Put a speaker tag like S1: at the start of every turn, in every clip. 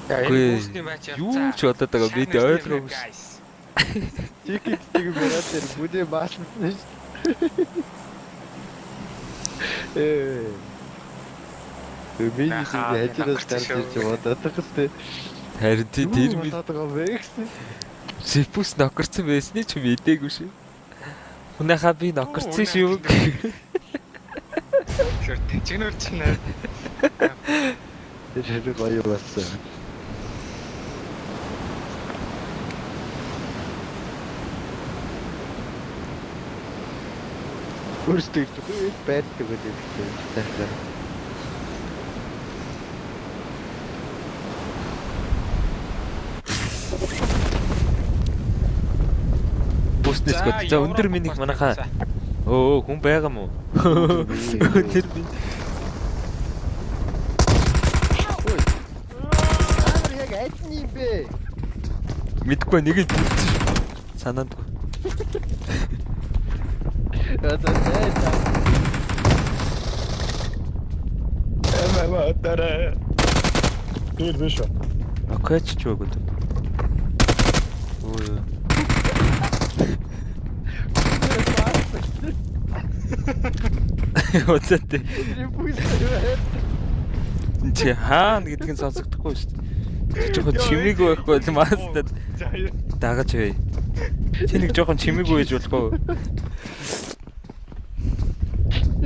S1: Үгүй,
S2: Үгүй матч
S1: юу ч болоод байгаа би тэ ойлгоогүй ш.
S3: Чикиг чиг мөрөөд тэр бүдээ баасан шүү. Э. Би нэг хажираас гарч ирж бодоод байгаа шүү.
S1: Харин тий тэр
S3: Тэр
S1: би
S3: бодоод байгаа бэ гэсэн.
S1: Зипус нокорцсон байсны ч мдээгүй шүү. Хүнийхээ би нокорцсон шүү.
S2: Тэгэхээр тэжгнэр чинь
S3: Тэр хэрэг гоё болсон. Өөртөө их байдаг гэдэг юм.
S1: Бүснэс гот. За өндөр минийх манайхаа. Өө хүн байгаа мó? Өндөр минь.
S3: Амар яг аль нь юм бэ?
S1: Мэдгүй нэг л бүрдсэн шүү. Санаандгүй.
S3: Одоо зай.
S4: Эмээ өдөрөө. Тэр биш үү?
S1: Окей ч ч үгүй. Өө. Үзээтэй. Чи хаана гэдгийг нь сонсогдохгүй шүү дээ. Чи жоохон чимээгүй байхгүй бол мастад дагаж бай. Чи нэг жоохон чимээгүй байж болохгүй.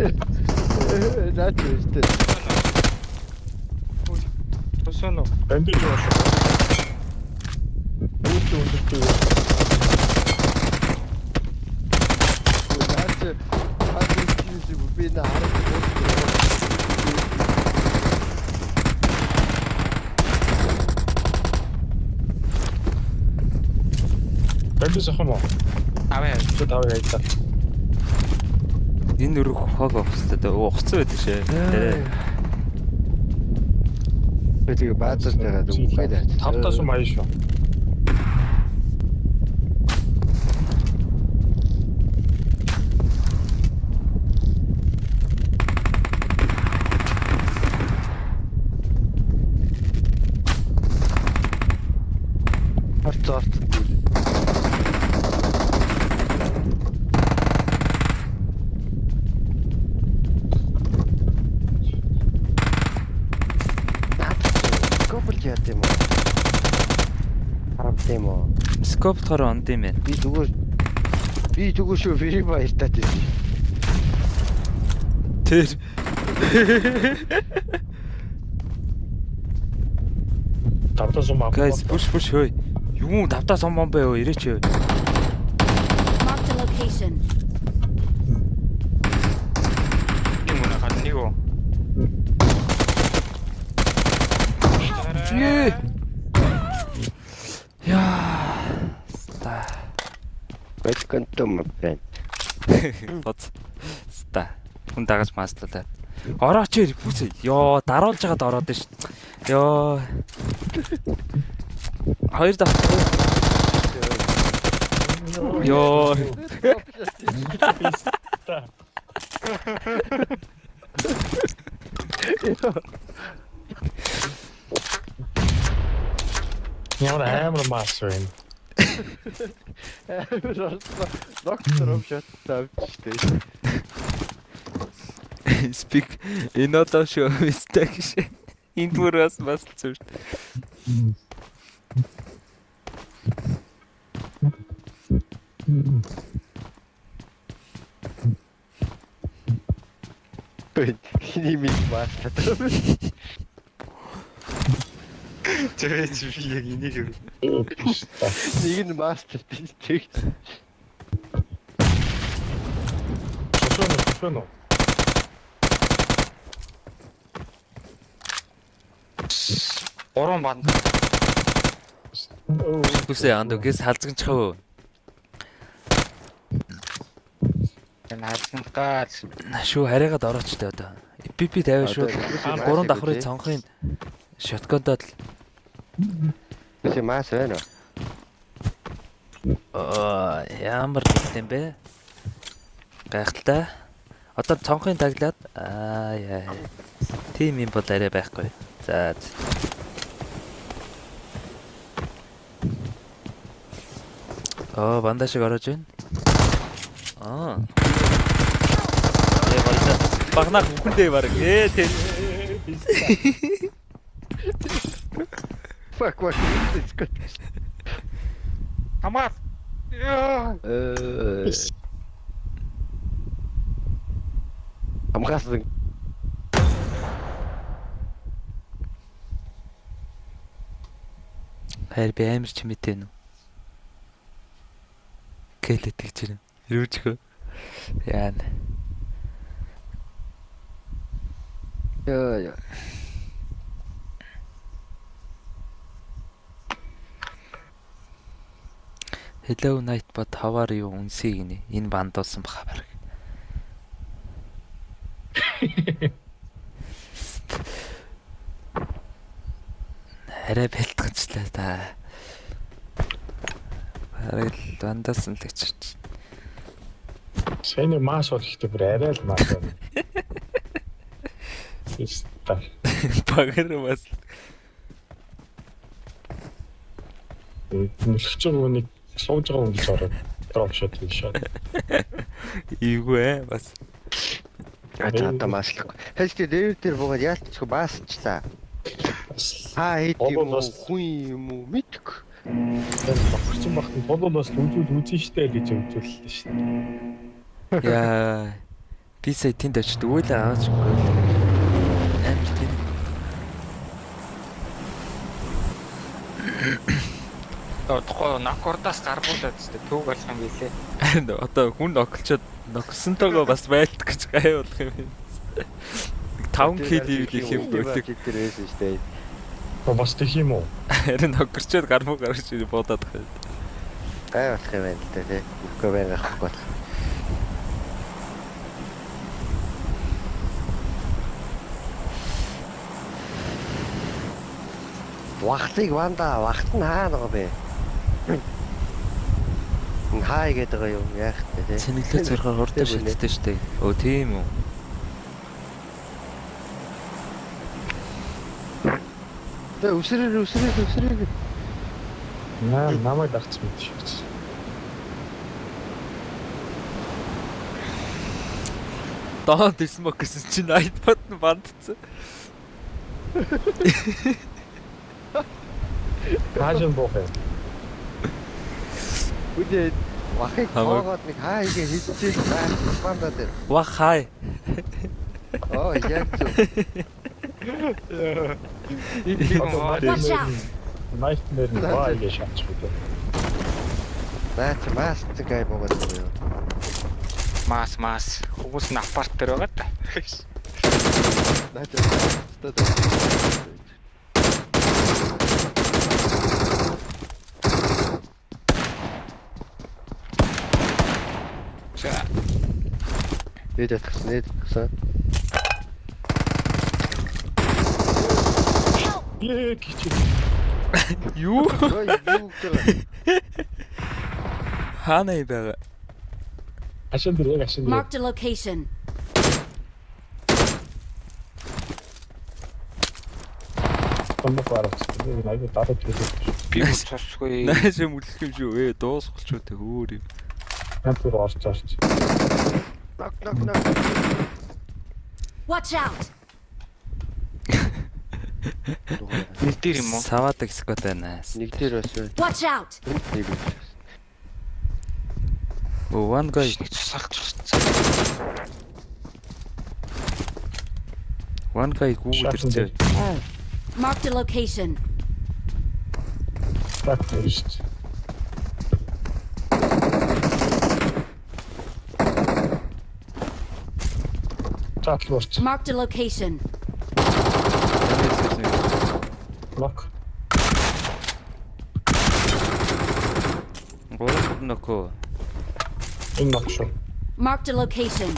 S3: Наач шүү дээ.
S2: Тусано.
S4: Бандаж юу шүү. Үүт өндөртэй.
S3: Наач хаа чи би наа харах.
S4: Бандаж авах юм уу?
S2: Аваа.
S4: Чи тавыг хайдаа.
S1: Энэ өрөх хог авах хэрэгтэй. Ухцсан байдаг шээ. Арай.
S3: Би тэгээ баазар байгаа үгүй дээ.
S4: Тавтаас юм аяа шүү.
S3: Орц орц. Скопл яа гэм үү? Харав гэм үү?
S1: Скоп тоор онд юм байна.
S3: Би зүгээр шүү Free Fire-таа тийм.
S1: Тэр.
S4: Тавтаас юм авах.
S1: Guys, push push хөөе. Юу тавтаа сум бомб байв ирээч хөөе.
S5: Marked a location.
S2: Нэг мөн хад нэг үү.
S1: Ээ. Яа. Ста.
S3: Welcome to my friend.
S1: Боц. Ста. Хүн дагаж маслуулаад. Орооч ир бүс. Йоо, даруулж байгаад ороод ш. Йоо. Хоёр давхар. Йоо.
S4: Ямар амар мас вэ?
S3: Доктор өвшөт тавьчихтэй.
S1: Speak энэ одоо шүү mistake ш. Энд бүр бас маслцсан шүү.
S3: Хиний минь маслаа.
S2: Чивээ чи би яг энийг юу.
S3: Нэг нь мастер тийч.
S4: Шошоно шошоно.
S2: Гурван банд.
S1: Бүсээ анд үгээс халзганчхав.
S2: Энэ халзгантаа.
S1: Шүү хараагаад орооч тэ одоо. PP 50 шүү. Гурван давхрын цонхын шотгондоо л
S3: Бүсээ мас байна уу?
S1: Аа, ямар нэгт юм бэ? Гайхалтай. Одоо цонхын таглаад аа яа. Тим юм бол арай байхгүй. За. Аа, бандаа шиг орож байна. Аа. Ээ баялаа. Багнах бүхэндээ баг. Ээ тий.
S3: Fuck fuck. It's good.
S2: Хамаас. Яа.
S3: Хамгаалсан.
S1: Хайр би амар чимээтэй нү. Гэлээ тэгж ирэн. Рүүжхөө. Яана.
S3: Йоо ёо.
S1: Hello night but how are you үнсээ гинэ. Энэ бандуулсан баха баг. Арай бэлтгэжлээ та. Бараг л бандуулсан л гэж чи.
S4: Сайн нэг маш бол ихтэй бүр арай л маш байна. Тэстэ.
S1: Багар бас
S4: Нүлхэж байгаа хүнийг сууж байгаа хүн гэж ороод drop shot хийж шат.
S1: эвгүй ээ бас.
S3: А за одоо маслахгүй. Хэлж тий левел дээр буугаад яалтчгүй маасчлаа.
S4: Бас
S3: Та хэд юм
S4: Болон
S3: уу
S4: бас-
S3: хүн юм уу мэдгүй.
S4: бохирчин багт нь болон бас үзүүл үзэн штэ гэж үзүүллээ штэ.
S1: Яа. Би сая тэнд очиж үйл аваач үгүй л. Амар тийм.
S2: Удахгүй нокордаас гаргуулад штэ түүг болох юм билээ.
S1: Харин одоо хүн ноколчоод ноксонтойгоо бас байлт гэж гай болох юм. 5 кил их юм бөлөг.
S3: дээр байсан штэ.
S4: Бас тех юм уу?
S1: Харин нокорчоод гармуу гарч ирээ буудаад байна.
S3: Гай болох юм байна л да тий. Нүхгүй байнга авахгүй болох. Вахтыг ванда, вахт нь хаана байгаа бэ? Энэ хай гэдэг байгаа юм яах вэ тий?
S1: Цэнэглээ зургаар хурдан
S3: Тэ бүнэ.
S1: шаттай штэ. Өө тийм үү.
S3: Тэ өсрээр өсрээр өсрээр.
S4: Наа намайг дагцсан мэт шүү.
S1: Don't smoke гэсэн чинь iPod нь бандцсан.
S4: Хаашаа буух юм?
S3: Үдээ вахыг
S1: Хамаг.
S3: тоогоод нэг хай гэж хэлчихээ байх ванда дээр.
S1: Вах хай.
S3: Оо яг зөв.
S5: Watch out.
S4: Nightmare нь баа гэж шаачих үү.
S3: Наа чи маст гай буугаад байгаа юм.
S2: Мас мас хүмүүс нь апарт дээр байгаа та.
S3: Наа чи маст.
S2: За
S3: Эд ятгсан, эд ятгсан.
S4: Ээ кичи.
S1: Юу?
S3: Ой, юу гэж байгаа.
S1: Хаана юм байгаа?
S4: Хашаан дээр яг хашаан дээр.
S5: Marked a location.
S4: Томбох барах. Би айгуу дараа төлөв.
S2: би бол цосгүй.
S1: Нааш юм үлэх юм шүү. Ээ дуусгалчуу тэг өөр юм.
S4: Янз бүр орч орч.
S3: Нок нок нок.
S5: Watch out!
S2: Нэг дээр юм уу?
S1: Саваад сквад байна.
S3: Нэг дээр бас байна.
S5: Watch out!
S3: Нэг биш.
S1: Өө one guy
S2: Нэг цусалж цусцсан.
S1: one guy гүүгэл
S4: Шатан
S1: ирцээ.
S4: дээр.
S5: Marked a location.
S4: Так шүү. Чатл орч.
S5: Marked a location.
S4: Нок.
S1: Гурав нөкөө.
S4: Энэ нок шүү.
S5: Marked a location.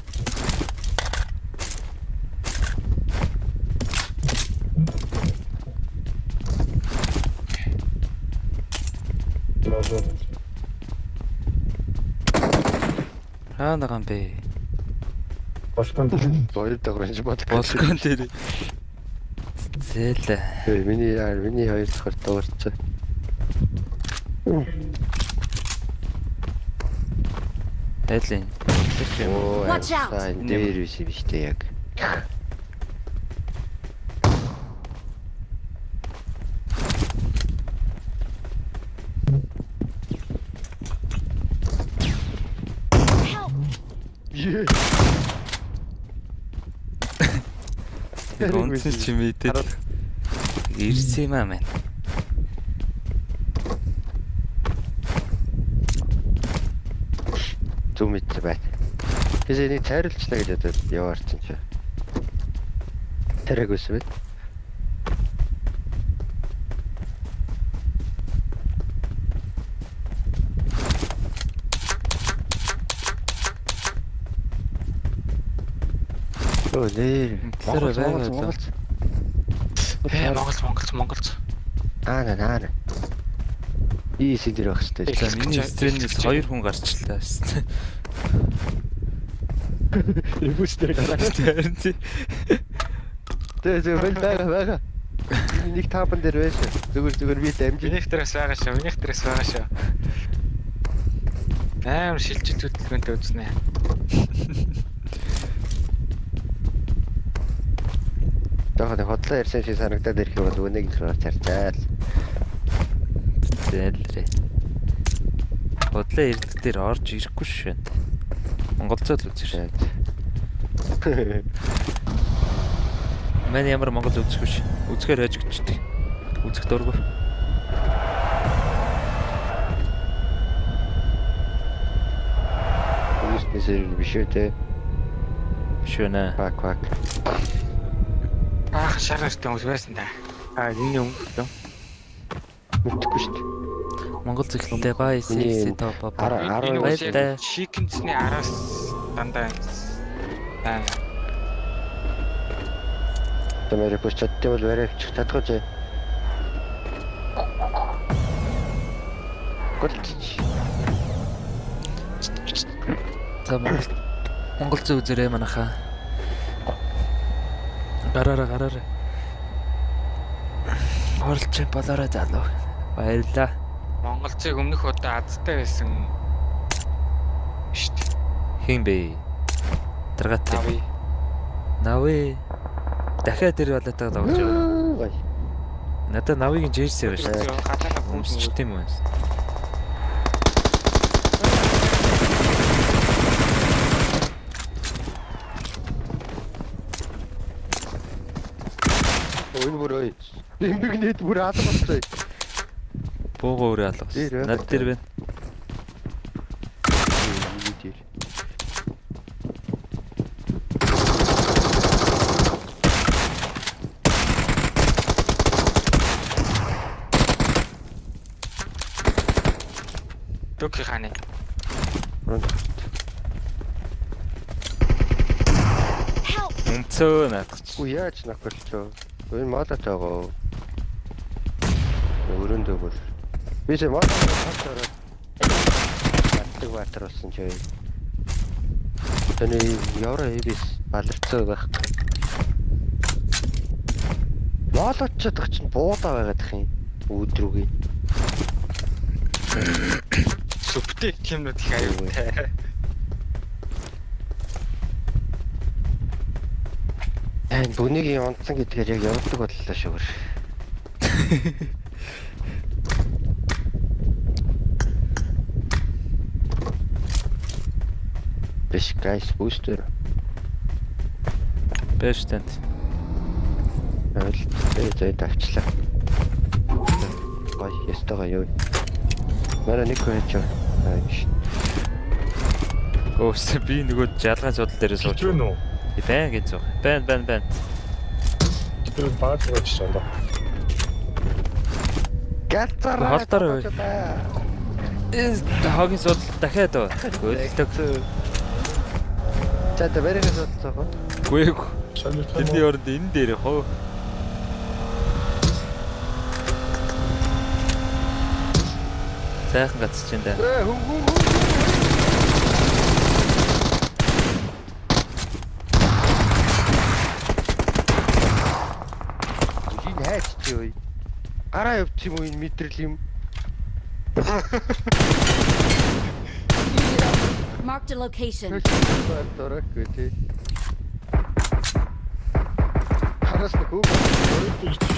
S1: Хаана байгаа юм бэ?
S4: Балкон.
S3: Хоёр давхар энэ бод.
S1: Балкон дээр. Зээлээ.
S3: Эй, миний яар, миний хоёр давхар дуурчаа.
S1: Айлын. Тэр ч юм.
S3: Оо,
S5: Watch out.
S3: энэ дээр биш юм шүү дээ яг.
S5: Help!
S3: Ее.
S1: Тэр үндсэн чи мэдээд ирсэн юм аа мэн.
S3: Зүг мэдсэн байна. Тэс энийг цайруулчлаа гэж бодоод яваарсан чи. Тариаг байсан байт. Өө нэр.
S1: Талаараа байгаа лөө.
S3: Монголц.
S2: Э Монгол Монгол Монгол.
S3: Аа на на. Ийс энэ дэр байх хэрэгтэй.
S1: За миний стримнээс хоёр хүн гарчлаа.
S3: Эвгүүс дээр гараад.
S1: Харин тий.
S3: Тэ зөв байгаа байгаа. Нэг таапан дээр байсан. Зүгээр зүгээр би дамжин.
S2: Минийх дээрээс байгаа шүү. Минийх дээрээс байгаа шүү. Амар шилжиж хөдөлгөөнтэй үзнэ.
S3: Жохон хотлоо ярьсан шиг санагдаад ирэх юм бол үнийг л чарчаал.
S1: Зээлрээ. Бодлоо ирдэг дээр орж ирэхгүй шүү. Монголзоо л үзэх шээ. Мэн ямар Монгол үзэхгүй ш. Үзэхээр хожигдчихдаг. Үзэх дургүй.
S3: Хүмүүсээс биш үү те.
S1: Биш үү нэ.
S3: Бак бак.
S2: Баахан шар нартай хүмүүс байсан да. А энэ юм юм.
S3: Мэдхгүй шүү дээ.
S1: Монгол зэхлэлтэй бай
S3: Миний
S1: си топ топ.
S3: Ара-
S2: Энэ хүмүүс яг
S1: Баяртай.
S2: шикэнцний араас дандаа аа
S3: Тэмээр пуш чаддаг бол барай авчих чадахгүй зэ. Голч.
S1: За Монгол Монгол зүй үзэрэй манайхаа. Гараараа гараараа. Оролцсон болоорой залуу. Баярлаа.
S2: Монголцыг өмнөх удаа азтай байсан шүү дээ.
S1: Хин бэ? Даргатай.
S2: Нави.
S1: Нави. Дахиад тэр балаатаа тоглож байгаа.
S3: Гой.
S1: Надад Навигийн джерси байна шүү дээ.
S2: Гадаана
S1: Өмсчт юм уу?
S3: Энэ бүр ой. Дэмбэг нийт бүр алга болсон.
S1: Бууга өөрөө алга.
S3: Дээр байна.
S1: Над дээр байна.
S3: Миний дээр.
S2: Дөки хааны.
S5: Help!
S1: Өмцөө наадах чи.
S3: Үгүй яаж ноколцоо? Энэ молот байгаа. Өрөөндөө бүр. Би сая молот хот ороод батдаг баатар болсон ч юм. Таны евро эбис баларцаа байх. Молот ч чадах чинь буудаа байгаад их юм. Өөдрөгийн.
S2: Сүптэй тиймнүүд их аюултай.
S3: Энэ бүнийг унтсан гэдгээр яг явдаг боллоо шүүгэр. Биш guys booster.
S1: Бэш танд.
S3: Айл зэ тавчлаа. Гой, ёстой гоё юу. Манай нэг хүн ч аа.
S1: Өөс би нөгөө жалгаан судал дээр сууж.
S4: Хич вэ нүү?
S1: Байн гэж суух. Байн байн байн.
S4: Тэр бааж байгаа ч юм даа.
S3: Галзаараа.
S1: Холдоор бай. Хогийн судал дахиад уу. Өөлдөг.
S3: За тэ баригаас судалцаах уу?
S1: Үгүй ээ.
S4: Шалбар
S1: Тэдний оронд энэ дээр явах уу? Сайхан гацж байна да.
S3: Ээ хүн хүн хүн. Энэ хайч чи юу? Гараа явчих юм уу энэ мэдрэл юм?
S5: Marked a location.
S3: Дөрөхгүй тий. Хараас нэг хүүг.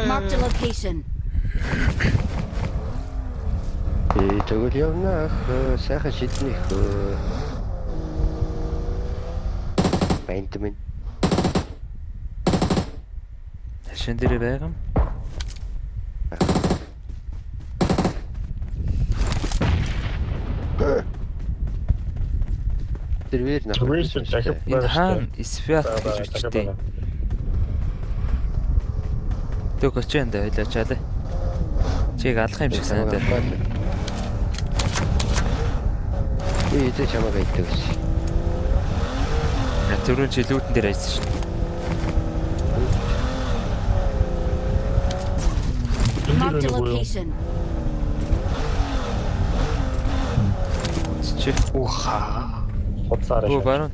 S5: Marked a location.
S3: Ээ тэгвэл явна ах. Сайхан шиднэх. Банд минь.
S1: Хашин дээр байгаа юм.
S3: Тэр вэр нах.
S4: Зүгээр ч дахиад
S1: Энэ хаана Свят гэж бичдэг. Төгөөч энэ ойлоочаалаа. Чиг алах юм шиг санагдаад.
S3: Би эзэж чамайг айдаг гэсэн.
S1: Зүрүүн чи лүүдэн дээр айсан шүү.
S5: Marked a location.
S1: Чи.
S4: Ухаа. Худлаараа.
S1: Өө баруун.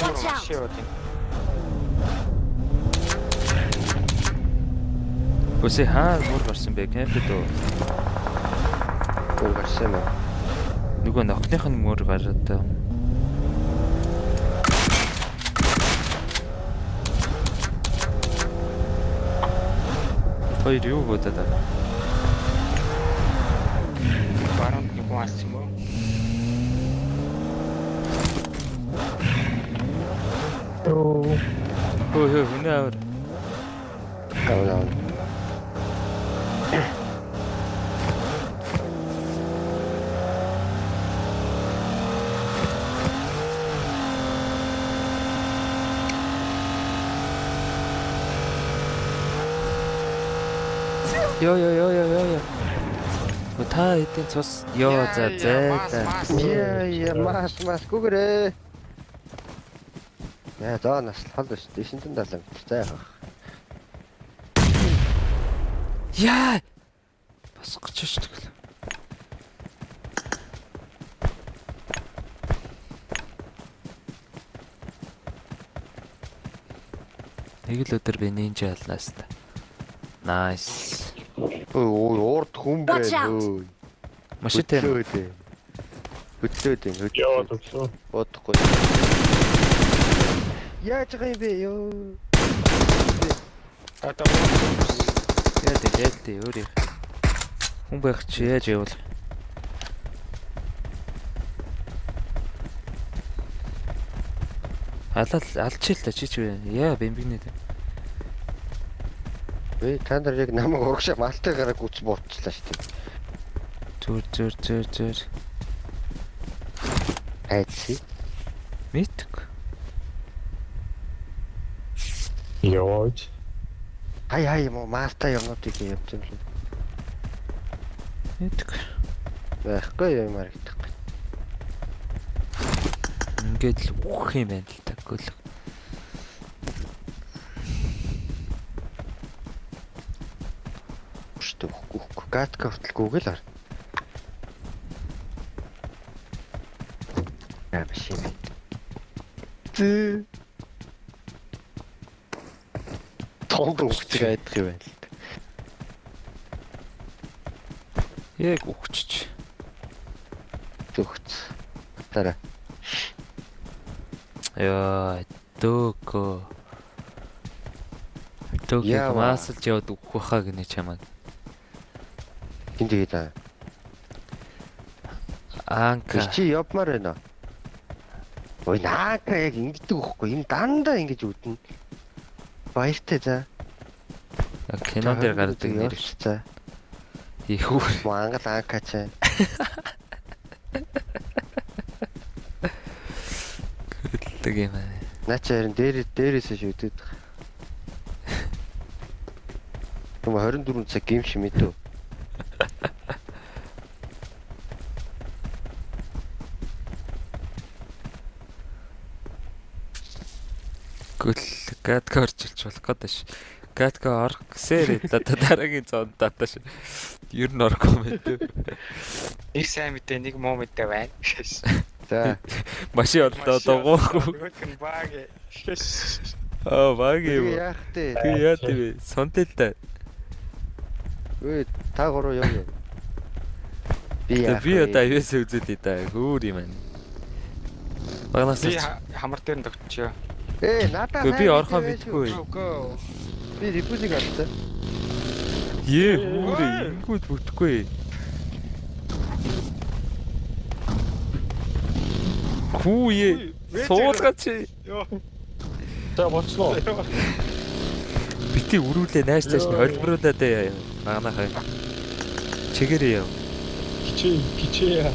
S5: Watch out.
S2: Машин яваад байна.
S1: Үсээ хаа мөр гарсан бэ? Кемпэд үү?
S3: Өөр гарсан юм аа.
S1: Нөгөө нохных нь мөр гараад таа. Хоёр юу бодоод байгаа?
S2: Баруунд нэг хүн алсан юм уу?
S4: Йоо.
S1: Хөө хөө хүнээ авар.
S3: Авна авна.
S1: Йоо ёо ёо ёо ёо ёо. Хөө та хэдийн цус ёо за зэ за.
S3: Яа яа мас мас гүгэрээ. Яа зоо нас хол биш. 970 метр за яах.
S1: Яа! Босгоч шүү дээ. Нэг л өдөр би нинжа ялнаас та. Nice.
S3: Ой ой урд хүн
S5: Watch
S3: байна.
S5: out.
S3: Ой.
S1: Машин тэр
S3: Хөдлөөд. Хөдлөөд юм
S4: Яваад
S3: хөдлөөд.
S4: өглөө.
S3: Бодохгүй. Яаж байгаа юм бэ ёо?
S2: Одоо
S1: яа дээ дээ өөр юм. Хүн байх чи яаж явуул? Алал алчил та чи чи яа бэмбэгнэ.
S3: Би та нар яг намайг урагшаа малтай гараа гүц буурчлаа шүү дээ.
S1: Зүр зүр зүр зүр.
S3: Айдси.
S1: Мэдгүй.
S4: Яваач.
S3: Хай хай юм уу малтай юмнуудыг явж юм л.
S1: Мэдгүй.
S3: Байхгүй юм харагдахгүй.
S1: Ингээд л үхэх юм байна л та гөлөг.
S3: Шүү дээ. Үхгүй үхгүй. Гатка хүртэл гүгэл ор. Яа биш юм. Зээ. Тонд үхчих айдах юм байна л.
S1: Яг үхчих.
S3: Зүгц. Тараа.
S1: Яа, дөкө. Дөкө
S3: Яа,
S1: масалж яваад үхэх байхаа гинэ чамайг.
S3: Хин тэгээд аа.
S1: Анка.
S3: Чи явмаар байна. Ой наака яг ингэдэг хөхгүй. Энэ дандаа ингэж үднэ. Баяртай за.
S1: Кинон дээр гардаг нэр ш.
S3: За.
S1: Ихүүр.
S3: Монгол анка чаа.
S1: Хөдөлдөг юм аа.
S3: Наа чи харин дээр дээрээсээ шүтээд байгаа. Юм 24 цаг гейм шимэд үү?
S1: Гөл гатка орчилж болох гэдэг ш. Гатка орох гэсээр одоо дараагийн зонд таташ. Ер нь орохгүй юм дээ.
S2: Нэг сайн мэдээ, нэг муу мэдээ байна.
S3: За.
S1: Машин орлоо дугуухгүй.
S2: Нөгөөх нь баг.
S1: Аа баг юм.
S3: Тэгээ яах вэ?
S1: Тэгээ яа тийм бэ? Сонтой л да.
S3: Үй та гурав юм юу? Би
S1: Тэгээ
S3: яах
S1: би
S3: вэ?
S1: одоо авиас үзүүлээ да. Хөөр юм байна. Багнаас
S2: Би хамар дээр нь тогтчихё.
S3: Ээ надаа.
S1: Үгүй, би
S3: сайн
S1: орхоо
S3: мэдээ
S1: мэдгүй.
S3: шүү.
S2: Go go.
S3: Би репузиг авсан.
S1: Ее хөөр ингүүд бүтэхгүй. Хүү е. Суулгаач.
S2: Йоо.
S4: За болцлоо.
S1: Бити өрүүлээ найш цааш нь холборуулаад яа. Багнаахаа. Чигээрээ яв.
S4: Кичээ кичээ.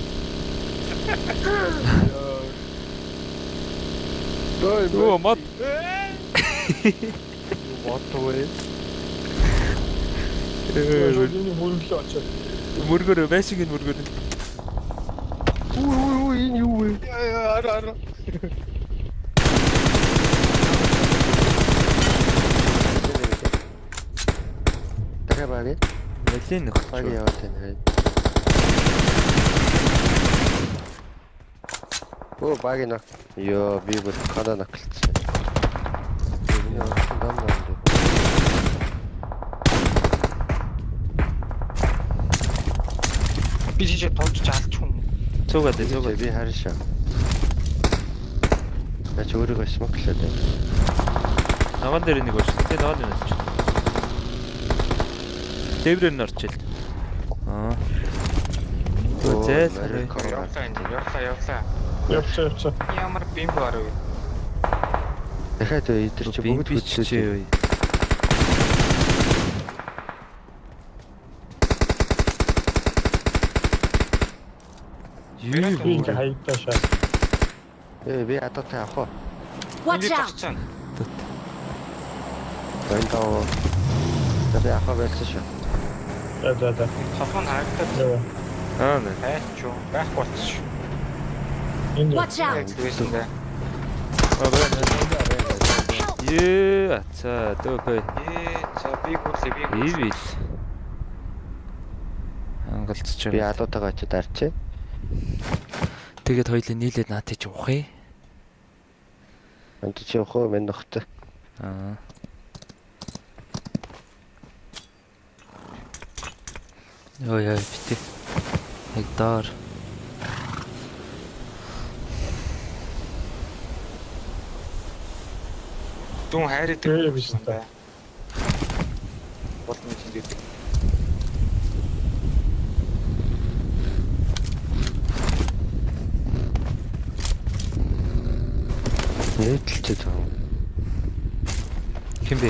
S3: Ой
S1: Өө мод
S3: мод вэ?
S4: Энэ мөрөглөө очоод.
S1: мөргөрөө байшинг нь мөргөрөө.
S3: Үу үу энэ юу вэ?
S2: Яа ара ара.
S3: Дахиад баг.
S1: Малын нөхөж.
S3: Баг яваад байна. Оо баг нөх. Йоо би бүр када нөхөлцсөн. Миний орсон дам дам.
S2: Би жишээ тулж алчих юм.
S1: Цуугаад цуугаад.
S3: Би харин шаа. Наач өөрийгөө смоклоод байна.
S1: Ногоон дээр нэг орчих. Тэ ногоон дээр орчих. Дээврээр нь орчих л. Аа. Өө зээл.
S2: Явлаа энэ. Явлаа явлаа.
S4: Явчаа явчаа.
S2: Ямар бимб барав.
S3: Дахиад эдэр чи бүгд
S1: биччихээ
S3: хөдлөө.
S1: юу.
S4: Би ингээ хаягдаа шаа.
S3: Ээ би адуутай авах уу?
S5: Watch out!
S2: Зогссон.
S3: Энэ доо. За би авах байсан шүү.
S4: За за за.
S2: Толгой нь харагдаад
S4: Яа.
S1: Аа нэ.
S2: хайч юу? Байхгүй болчих шүү.
S4: Энэ
S5: Watch out!
S2: Яг байсан дээ.
S1: Аа байна. Ее, ацаа дөөхөө.
S2: Ээ за би гүйлээ би.
S1: Ивил. Хангалцж
S3: Би
S1: байгаа.
S3: адуутайгаа очиод арчээ.
S1: Тэгээд хоёлын нийлээд наад чи ухъя.
S3: Энд чи явах уу? Мэн нөхтэй.
S1: Аа. Ой ой бити. Яг доор.
S2: Дүүн хайрыг
S4: Ээ, биш та.
S2: Болон хэлээд.
S3: Нийтлэлчээд байгаа юм.
S1: Хин бэ?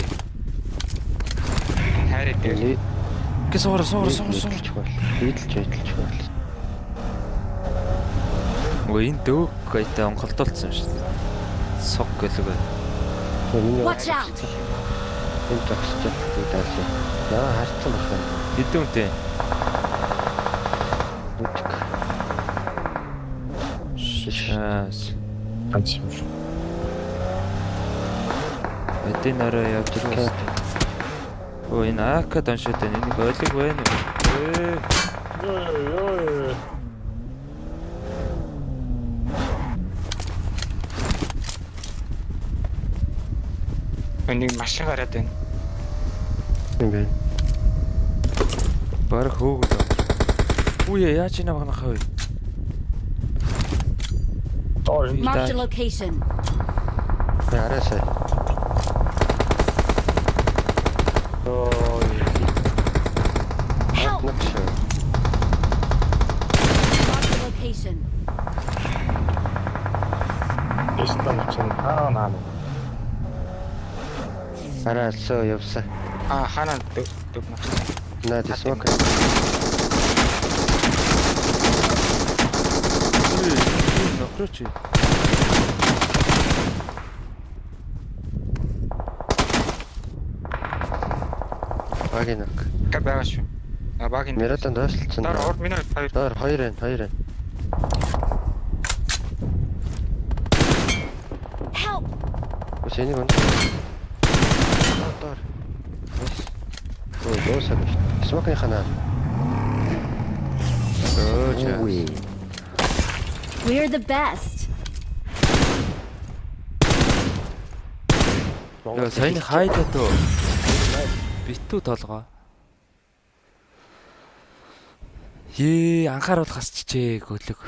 S2: Хайрыг дээр.
S3: Нийт
S1: Гэ суура суура суура суура.
S3: нийтлэлч бол. Нийтлэлч нийтлэлч бол.
S1: Өө энэ дөөг гайтай онголдуулсан шүү дээ. Суг гэлээ.
S3: Миний
S5: Watch out!
S3: энэ зогсож байгаа даасан. Яа харцсан байх юм.
S1: Хэдэн үнэтэй?
S3: Нүтг.
S1: Шаас.
S4: ганц юм шүү.
S1: Эдийн орой явж байгаа. Өө энэ АК доншоод байна. Энийг ойлог байна уу? Ээ.
S4: Йоо ёо.
S2: Нэг машин гараад байна.
S3: Юм бэ?
S1: Бараг хөөгөл. Үе яаж ийна багнахаа вэ?
S4: Доор энэ
S5: Marked a location.
S3: Би араасаа. Ой.
S5: Help!
S3: Нэг шүү.
S5: Marked a location.
S4: дэстэн чинь аа наа.
S3: Араасаа явсан.
S2: Аа хаана дөг нагсан.
S3: Наа смок.
S1: Нөхрөөч.
S3: Багийн нэг.
S2: Га байгаа шүү. А баг энэ.
S3: Мирадан доошлцсон.
S2: Доор урд миний хоёр
S3: Доор хоёр байна, хоёр байна.
S5: Help!
S3: Үс энийг үн. Доор. Ой, дуусаа биш. Смокны ханаа.
S1: Өө чаа.
S3: Үгүй.
S5: We're the best.
S1: Йоо, саяны хайлаа дөө. Битүү толгой. Ее, анхааруул хасчихжээ гөлөг.